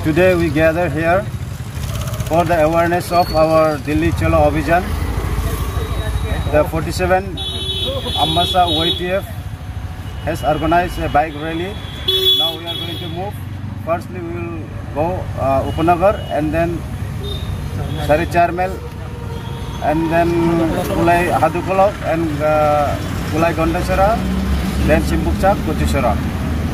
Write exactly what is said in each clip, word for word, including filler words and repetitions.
Today we gather here for the awareness of our Delhi Cholo Abhijan. The forty-seven Ambasa Y T F has organized a bike rally. Now we are going to move. Firstly, we will go uh, Upanagar and then Sari Charmel and then Kulai Hadukolok and uh, Kulai Gondasara, then Simbukchak, Kochusara.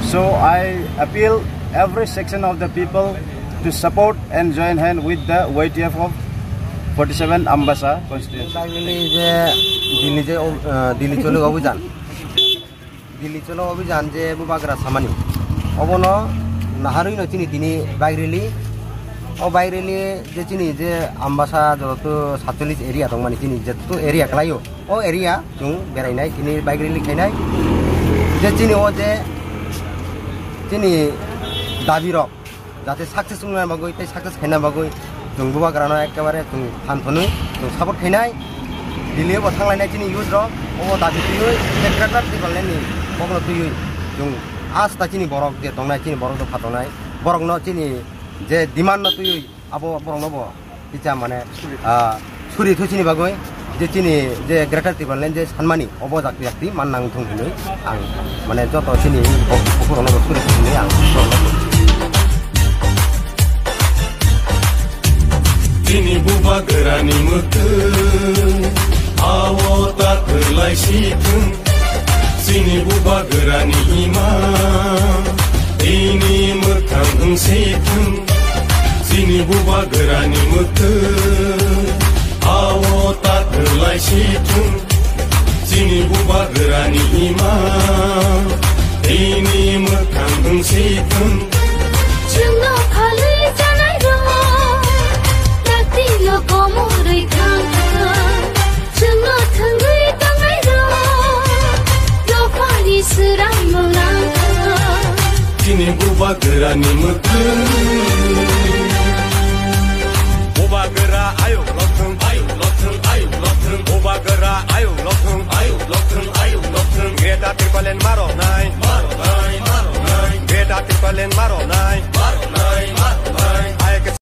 So I appeal every section of the people to support and join hand with the Y T F of forty-seven Ambasa constituency. Bike rally je Delhi je, uh, Delhi Cholo Abhijan. Delhi Cholo Abhijan je bubagra samani. Obono naharwi no chini tini bike rally. O bike rally je chini je Ambasa joto satchollish area tongmani chini jeto area kalaio. O area chwng berainai tini bike rally khainai. Je chini o je chini dabi rok jate success wngna bagwi tei success khaina bagwi chwng bubagrano ekkebare chwng phan thwnwi chwng support khainai. Delhi bo thanglainai chini youth rok, obo dabi twiwi tei greater Tipraland ni kokno twiwi chwng asta chini borok je tongnai, chini borok dopha tongnai, borokno chini je demand no twiwi abo borokno bo kisa mane, ah, suri thusini bagwi je chini je greater Tipraland je sanmani obo jakti jakti man nang thung hinwi ang mane joto chini bukurokno bo suri thusini ang. Chini bubagrani mwkhwng awo ta kwlai si thung. Chini bubagrani ima ini mwkhang wng si thung. Chini bubagrani mwkhwng awo ta kwlai si thung. Chini bubagrani ima ini mwkhang wng si thung. Chwngno phalwi janai rok, dakti no komorwi thang thang. Chwngno thwngwi tongnai rok, dophani swrang no lang thang. Chini bubagrani mwkhwng